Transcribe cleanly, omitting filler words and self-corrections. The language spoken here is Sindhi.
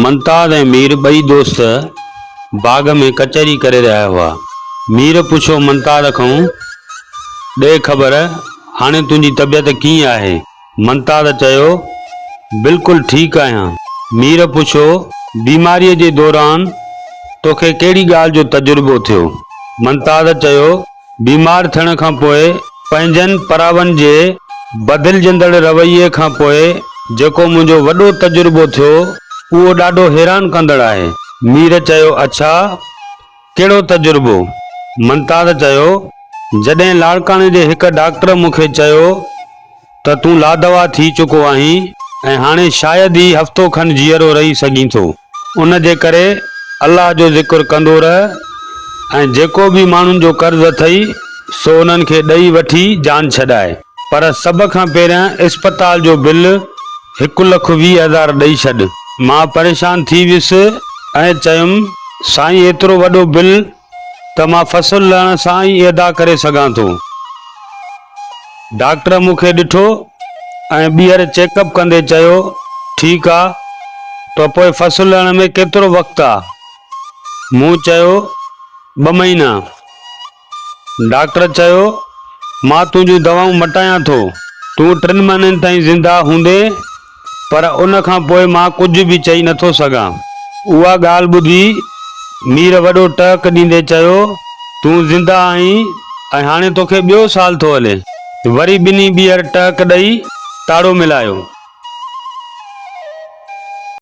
ممتاز ۽ مير ٻئي دوست باغ ۾ ڪچهري ڪري رهيا هئا. مير پڇيو ممتاز کان، ڏي خبر، هاڻي تنهنجي طبيعت ڪيئن آهي؟ ممتاز چيو، بلڪل ٺيڪ آهيان. مير پڇيو، بيماريء جي دوران توکي ڪهڙي ڳالهه جو تجربو ٿيو؟ ممتاز چيو، بيمار ٿيڻ کان پوء پنهنجن پراون جي بدلجندڙ رويي کان پوء جيڪو منهنجو وڏو تجربو ٿيو، اهو ڏاڍو حيران ڪندڙ آهي. مير چيو، اڇا! ڪهڙو تجربو؟ ممتاز چيو، جڏهن لاڙڪاڻي جي هڪ ڊاڪٽر مون کي چيو ته تون لادوا ٿي چڪو آهين ۽ هاڻي شايد ئي هفتو کن جيئرو رهي سگهين ٿو، ان جي ڪري الله جو ذڪر ڪندو رهه ۽ جيڪو به ماڻهن جو قرض اٿئي سو انهن کي ڏئي وٺي جان ڇڏاء، پر سڀ کان پهريان اسپتال جو بل 1,20,000 ڏئي ڇڏ. مان پريشان ٿي ويس ۽ چيم، سائين ايترو وڏو بل ته مان فصل لهڻ سان ئي ادا ڪري سگهان ٿو. ڊاڪٽر مون کي ڏٺو ۽ ٻيهر چيڪ اپ ڪندي چيو، ٺيڪ آ، ته پوء فصل لهڻ ۾ ڪيترو وقت آ؟ مون چيو، ٻه مهينا. ڊاڪٽر چيو، مان تنهنجون دوائون مٽايان ٿو، تون ٽن مهينن تائين زنده هوندين، پر ان کان پوء مان ڪجهه به چئي نٿو سگهان. اها ڳالهه ٻڌي مير وڏو ٽهڪ ڏيندي چيو، تون زنده آهين ۽ هاڻي توکي ٻيو سال ٿو هلي. وري ٻنهي ٻيهر ٽهڪ ڏئي تاڙو ملايو.